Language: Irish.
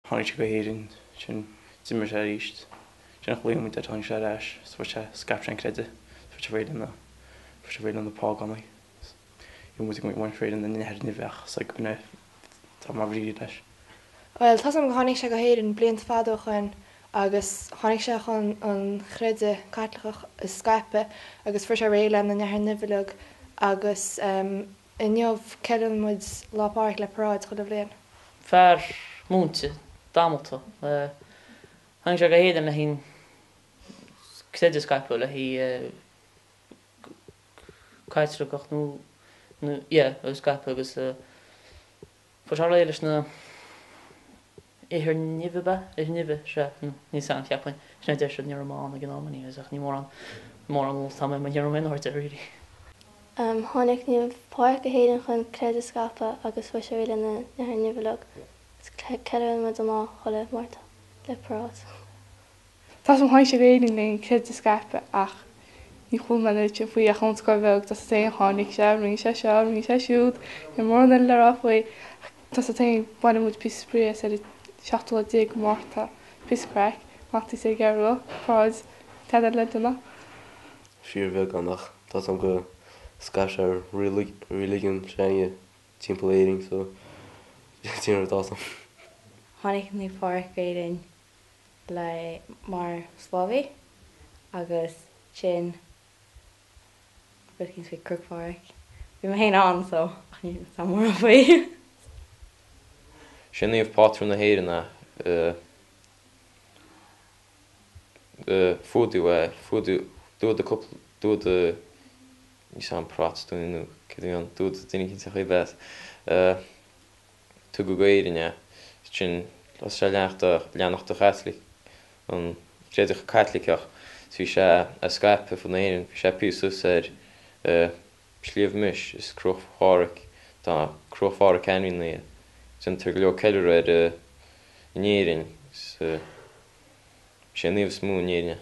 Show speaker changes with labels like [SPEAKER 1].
[SPEAKER 1] Tháinig sé go hÉirinn, sin d'imigh sé arís, sin ghlaoigh muid air, tháinig sé ar ais, is fuair sé, scaip sé an creideamh, is fuair sé réidh le na, fuair sé réidh le na págánaigh. Bhí muid ag baint réidh lena nathair nimhe ach is ag b'in é tá mar bhrí leis.
[SPEAKER 2] Bhuel, tá's agam go tháinig sé go hÉirinn blianta fada ó shoin agus tháinig sé chun an chreideamh Caitliceach a scaipeadh agus fuair sé réidh lena ndeartháir nimhe uilig agus Inniu, ceiliúrann muid Lá Pádraig le paráid chuile bhliain.
[SPEAKER 3] Fear múinte, damanta. Tháinig sé go hÉirinn le haghaidh an creideamh a scaipeadh, le haghaidh Caitliceach nó, yeah, a scaipeadh agus fuair sé réidh leis na Ithir nimhe ab ea? Ithir nimhe, sea. Níl 'fhios a'm, cheapfainn. Sin é a deir siad, ní raibh mé ann ag an am anyways ach ní mórán, mórán eolas atá agam mar ní raibh mé in airde really.
[SPEAKER 4] Tháinig Naomh Pádraig go hÉirinn chun creideamh a scaipeadh agus fuair sé réidh lena ndeartháir nimhe uilig. Ceiliúrann muid an lá chuile Márta le paráid.
[SPEAKER 5] Tá's agam tháinig sé go Éirinn le an creideamh a scaipeadh ach ní chuala mé an oiread sin faoi ach ón scoil bheag tá's agat féin tháinig sé, rinne sé seo, rinne sé siúd, níl mórán eile le rá faoi ach tá's agat féin baineann muid píosa spraoi as ar an seachtú lá déag de Mhárta, píosa craic, faitíos ar an gCeathrú Rua, paráid, tada eile le déanamh.
[SPEAKER 6] Fíorbheagán ach tá's agam go scaip sé religion s'againne timpeall Éirinn so sin rud awesome.
[SPEAKER 7] Tháinig Naomh Pádraig go Éirinn le mar sclábhaí agus sin rud éicint faoi Cnoc Phádraig. Bhí mé féin ann so ach níl 'fhios a'm mórán faoi.
[SPEAKER 8] Sé naomh pátrún na hÉireann é. Fuadaíodh é, fuadaíodh, dúadh cúpla, dúadh, níl 'fhios a'm Protastúnaigh nó céard a bhí ann, dúadh duine éicint a chuir bheas. Tugadh go Éirinn é. Sin thosaigh sé ag leanacht do Chaitlic, an creideamh Caitliceach. Is bhí sé á scaipeadh fud na hÉireann. Bhí sé píosa suas ar Shliabh Mis is Cruach Phádraig. Tá Cruach Phádraig ainmnithe. Déantar go leor ceiliúradh air in Éirinn. Is é an naomh is mó in Éirinn é.